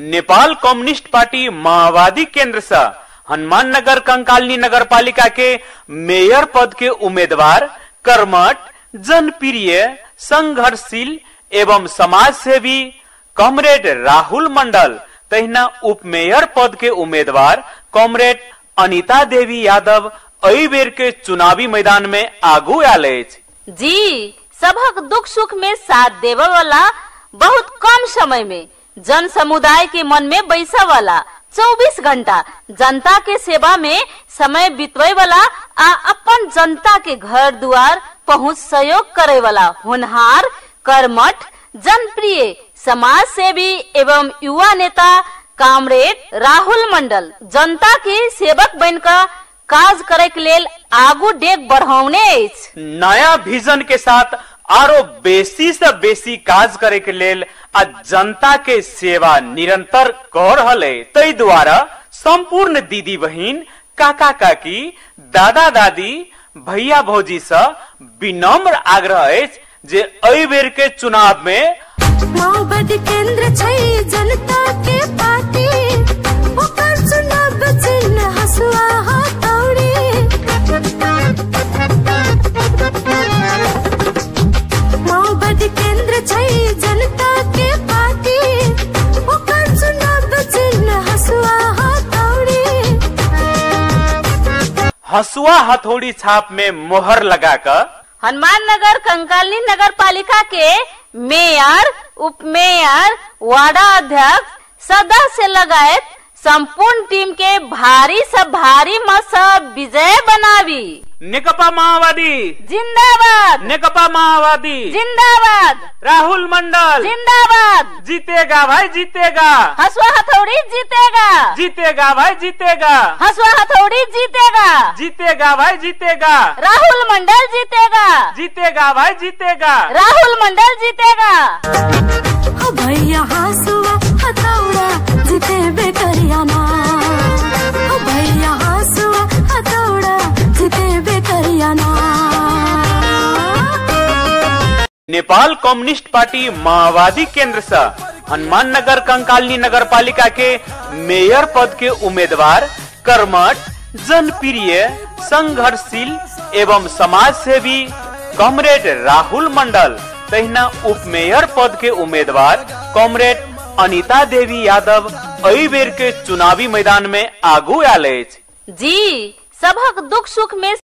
Nepal communist party माओवादी केंद्र से हनुमाननगर कंकालिनी नगरपालिका के मेयर पद के उम्मीदवार कर्मठ, जनप्रिय, संघर्षशील एवं समाजसेवी कॉमरेड राहुल मंडल तहिना उपमेयर पद के उम्मीदवार कॉमरेड अनिता देवी यादव एहि बेर के चुनावी मैदान में आगू आयल अछि। जी, सबहक दुख सुख में साथ देवे वाला, बहुत कम समय में जन समुदाय के मन में बैसा वाला, 24 घंटा जनता के सेवा में समय बितवे वाला आ अपन जनता के घर द्वार पहुँच सहयोग करे वाला होनहार, कर्मठ, जनप्रिय, समाज सेवी एवं युवा नेता कॉमरेड राहुल मंडल जनता के सेवक बनकर काज करे के लेल आगू डेग बढ़ौने अछि। नया विजन के साथ आरो बेसी से बेसी काज करे के लेल आ जनता के सेवा निरंतर कर रहल है। तै द्वारा संपूर्ण दीदी बहिन, काका काकी, दादा दादी, भैया भौजी से विनम्र आग्रह अछि जे एहि बेर के चुनाव में माओवादी केंद्र छै जनता के पार्टी, ओकर चुनाव चिन्ह हसुआ हथौड़ी। माओवादी केंद्र छै जनता के पार्टी, ओकर चुनाव चिन्ह हसुआ हथौड़ी। हसुआ हथौड़ी छाप में मोहर लगाकर हनुमाननगर कंकालिनी नगर पालिका के मेयर, उपमेयर, वार्डा अध्यक्ष, सदस्य लगायत संपूर्ण टीम के भारी से भारी मत से विजय बनावी। नेकपा माओवादी जिंदाबाद, नेकपा माओवादी जिंदाबाद, राहुल मंडल जिंदाबाद, जीतेगा भाई जीतेगा, हसुआ हथौड़ी जीतेगा, जीतेगा भाई जीतेगा, हसुआ हथौड़ी जीतेगा, जीतेगा भाई जीतेगा, राहुल मंडल जीतेगा, जीतेगा भाई जीतेगा, राहुल मंडल जीतेगा। भैया हसुआ हथौड़ा जीतेबे करिया ना, भैया हसुआ हथौड़ा जीतेबे करिया ना। नेपाल कम्युनिस्ट पार्टी माओवादी केंद्र से हनुमाननगर कंकालिनी नगरपालिका के मेयर पद के उम्मीदवार कर्मठ, जनप्रिय, संघर्षशील एवं समाजसेवी कॉमरेड राहुल मंडल तहिना उपमेयर पद के उम्मीदवार कॉमरेड अनिता देवी यादव एहि बेर के चुनावी मैदान में आगू आयल अछि। जी, सबहक दुख सुख में